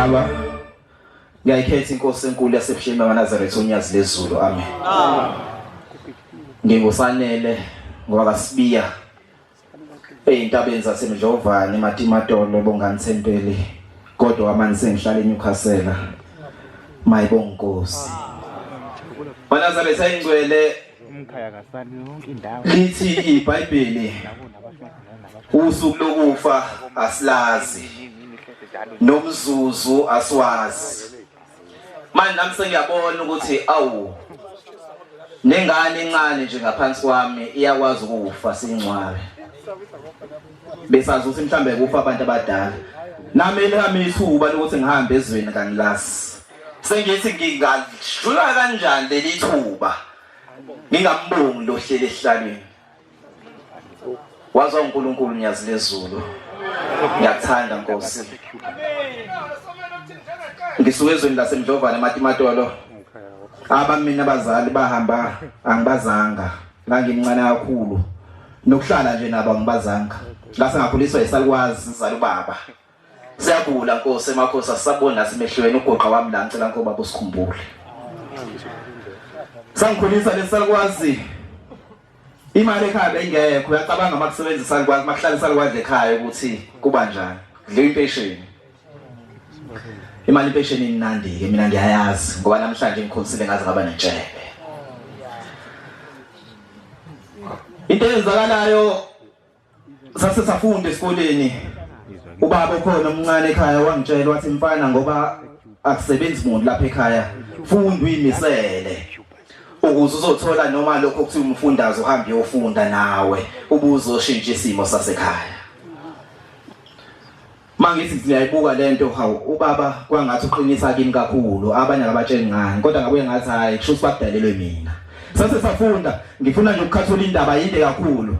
Baba, ngiyayikhetha inkosi enkulu yasebuhleni bamaNazaretha uNyazi lezulu. Amen. Ngingusanele ngoba kaSibiya ezintabeni zaseMdlovane eMatimatolo Bongani Thempeli kodwa manje sengihlala eNewcastle. Mayibonga Nkosi. MaNazaretha ingcwele Umkhaya kasali yonke indawo. Lithi iBhayibheli usuku lokufa asilazi nomzuzu asiwazi. Manje nami sengiyabona ukuthi awu nengane encane nje ngaphansi kwami iyakwazi ukufa singcwabe. Besazi ukuthi mhlambe kufa abantu abadala. Nami elami ithuba lokuthi ngihambe ezweni kangilazi. Sengithi ngingadlula kanjani leli thuba ngingambongi lo hleli esihlalweni. Wazwa uNkulunkulu nyazi lezulu. Ngiyakuthanda Nkosi. Ngisuka ezweni laseMdlovane eMatimatolo. Abamina abazali bahamba angibazanga. Ngangimncane kakhulu. Nokuhlala nje nabo angibazanga. Ngase ngakhuliswa yisalukwazi sizala ubaba. Siyagula Nkosi emakhosi asisaboni nasemehlweni ugoqa wami la ngicela Nkosi baba usikhumbule. Sangikhulisa lesalukwazi imali ekhaya beyingekho uyacabanga uma kusebenzisa isalukwazi makuhlala isalukwazi ekhaya ukuthi kuba njani kudliwa impesheni imali impesheni imnandi ke mina ngiyayazi ngoba namhlanje ngikhulisile ngaze ngaba nentshebe into eyenzakalayo sase safunda esikoleni ubaba okhona omncane ekhaya wangitshela wathi mfana ngoba akusebenzi muntu lapha ekhaya funda uyimisele ukuze uzothola noma lokho kuthiwa umfundazo uhambe uyofunda nawe ubuzoshintsha isimo sasekhaya. Mangithi ngiyayibuka lento hawu ubaba kwangathi uqinisa kimi kakhulu abanye akabatsheli ngani kodwa ngabuye ngathi hayi kusho ukuthi bakudalelwe mina. Sase safunda ngifuna nje ukukhathula indaba yinde kakhulu.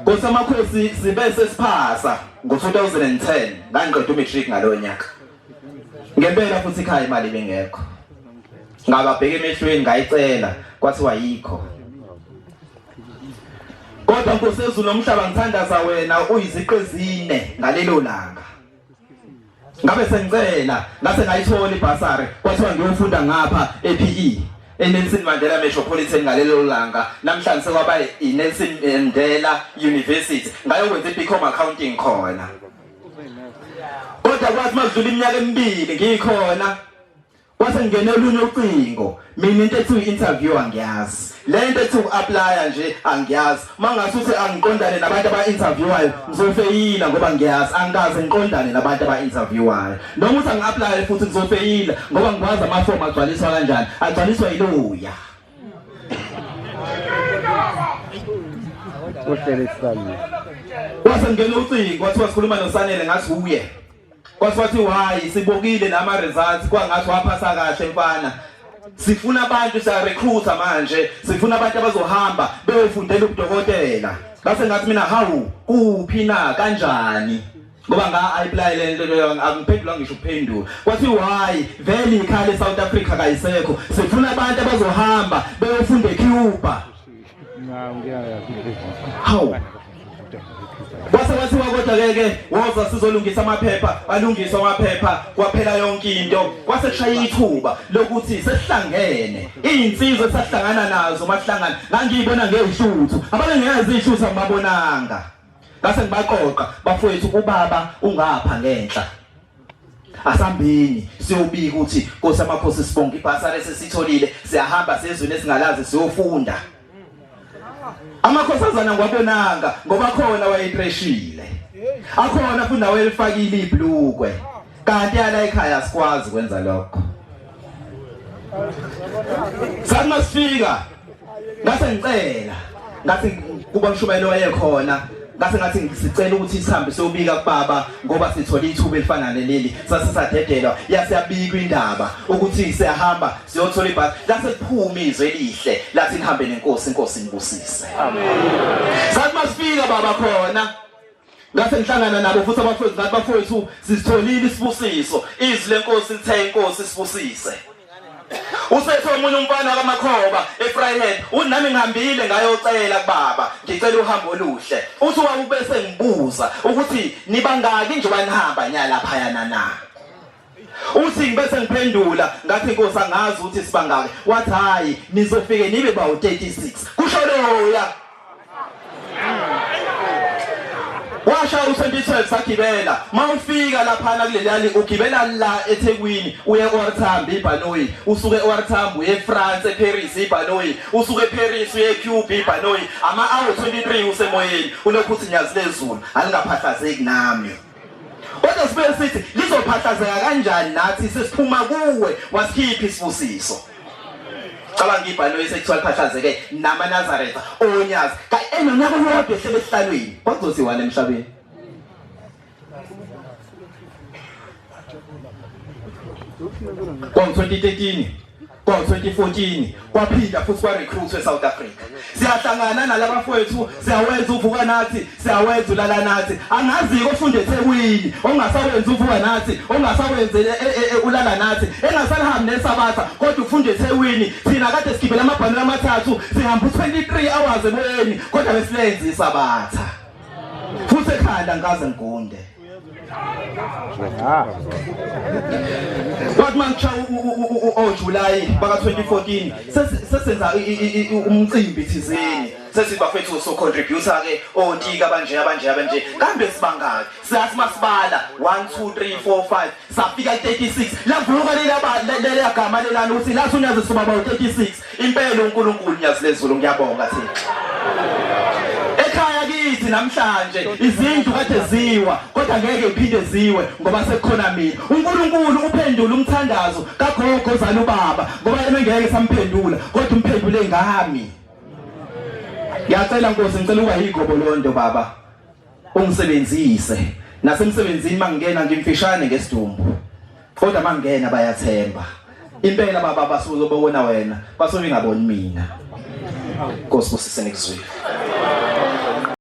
Nkosi amakhosi sibe sesiphasa ngo-2010 ngangiqeda umatric ngalowo nyaka. Ngempela futhi ikhaya imali ibingekho. Ngababheka emehlweni ngayicela kwathiwa yikho. Kodwa Nkosi ezulu nomhlaba ngithandaza wena uyiziqe ezine ngalelo langa. Ngabe sengicela ngase ngayithola ibhasari kwathiwa ngiyofunda ngapha ePE eNelson Mandela Metropolitan ngalelo langa namhlanje sekwaba iNelson Mandela University ngayokwenza iBcom accounting khona. Kodwa kwathi makudlula iminyaka emibili ngikhona kwase ngingene olunye ucingo mina into ethi interview angiyazi le nto ethi uapply nje angiyazi mangase uthi angiqondane nabantu aba interviewayo ngizofeyila ngoba ngiyazi angikaze ngiqondane nabantu aba interviewayo noma uthi angiapply futhi ngizofeyila ngoba ngikwazi ama form agcwaliswa kanjani agcwaliswa yiloya Uhlele esihlalweni. Kwase ngena ucingo kwathiwa sikhuluma noSanele ngathi uye. Kwase wathi why sibukile nama results kwangathi waphasa kahle mfana. Sifuna abantu siya recruiter manje, sifuna abantu abazohamba beyofundela ubudokotela. Base ngathi mina hawu kuphi na kanjani? Ngoba nga apply le nto leyo angiphendula ngisho ukuphendula. Kwathi why vele ikhala eSouth Africa kayisekho. Sifuna abantu abazohamba beyofunda eCuba. Hawu. Kwase kwathiwa kodwa ke ke woza sizolungisa amaphepha, alungiswa amaphepha, kwaphela yonke into. Kwase kushaya ithuba lokuthi sesihlangene. Izinsizwa esahlangana nazo mahlangana, ngangiyibona ngezihluthu. Abanye ngiyazi izihluthu angibabonanga. Ngase ngibaqoqa bafowethu ubaba ungapha ngenhla. Asambini siyobika ukuthi Nkosi amakhosi sibonga ibhasari esesitholile siyahamba sezweni esingalazi siyofunda. Amakhosazana ngiwabonanga ngoba khona wayetreshile. Akhona futhi nawe elifakile iblukwe. Kanti ala ekhaya sikwazi kwenza lokho. Sathi masifika ngase ngicela ngathi kuba mshumayelo wayekhona ngase ngathi sicela ukuthi sihambe siyobika kubaba ngoba sithola ithuba elifana neleli sase sadedelwa yasiyabikwa indaba ukuthi siyahamba siyothola ibhasi lase liphuma izwe elihle lathi nihambe nenkosi inkosi nibusise amen sathi masifika baba khona ngase ngihlangana nabo futhi abafowethu ngathi bafowethu sisitholile isibusiso izwi lenkosi lithe inkosi sibusise usethe omunye umfana kaMakhoba eFryhead uthi nami ngihambile ngayocela kubaba ngicela uhambo oluhle uthi wawubese ngibuza ukuthi nibangaki njengoba nihamba nya laphayana na. Uthi ngibese ngiphendula ngathi Nkosi angazi ukuthi sibangaki. Wathi hayi nizofike nibe bawu 36. Kusho loya. Washa u-2012 sagibela mawufika laphana kuleliyali ugibela la eThekwini uye e-OR Tambo ibhanoyi usuke e-OR Tambo uye eFrance eParis ibhanoyi usuke eParis uye eCuba ibhanoyi ama-hour 23 usemoyeni ulokhu uthi nyazi lezulu alingaphahlazeki nami kodwa sibuye sithi lizophahlazeka kanjani nathi sesiphuma kuwe wasikhipha isibusiso cabanga ibhanoyi sekuthiwa liphahlazeke namaNazaretha onyazi ka enonyaka owodwa ehlele esihlalweni kwakuzothiwani emhlabeni Kwawu-2013 kwawu-2014 kwaphinda futhi kwa-recruit e-South Africa siyahlangana nalabafowethu siyawenza uvuka nathi siyawenza ulala nathi angazi-ke ofunda ethekwini ongasawenzi uvuka nathi ongasawenzi e, e, e, ulala nathi engasalihambi nesabatha kodwa ufunda ethekwini thina kade sigibela amabhanoyi amathathu sihamba u-23 hours emoyeni kodwa besilenza isabatha futhi ekhanda ngikaze ngigunde Kwathi mangishaya oJuly baka 2014 sesenza umcimbi thizeni sesithi bafethu so contributor ke ontika abanje abanje abanje kambe sibangaki siyathi masibala 1 2 3 4 5 safika 36 lavuka leli gama lelana ukuthi lathi unyazi sobaba u36 Impela uNkulunkulu nyazi lezulu ngiyabonga Thixo. Ekhaya kithi namhlanje izindlu kade ziwa kodwa ngeke iphinde ziwe ngoba sekukhona mina. uNkulunkulu uphendula umthandazo kagogo ozala ubaba ngoba yena ngeke samphendula kodwa umphendule ngami. Ngiyacela Nkosi ngicela uba yigobolondo baba. Ungisebenzise nasemsebenzini mangingena ngimfishane ngesidumbu. Kodwa mangena bayathemba. Impela baba basuzobona wena, basuke ingaboni mina. Nkosi busise nikuzwile.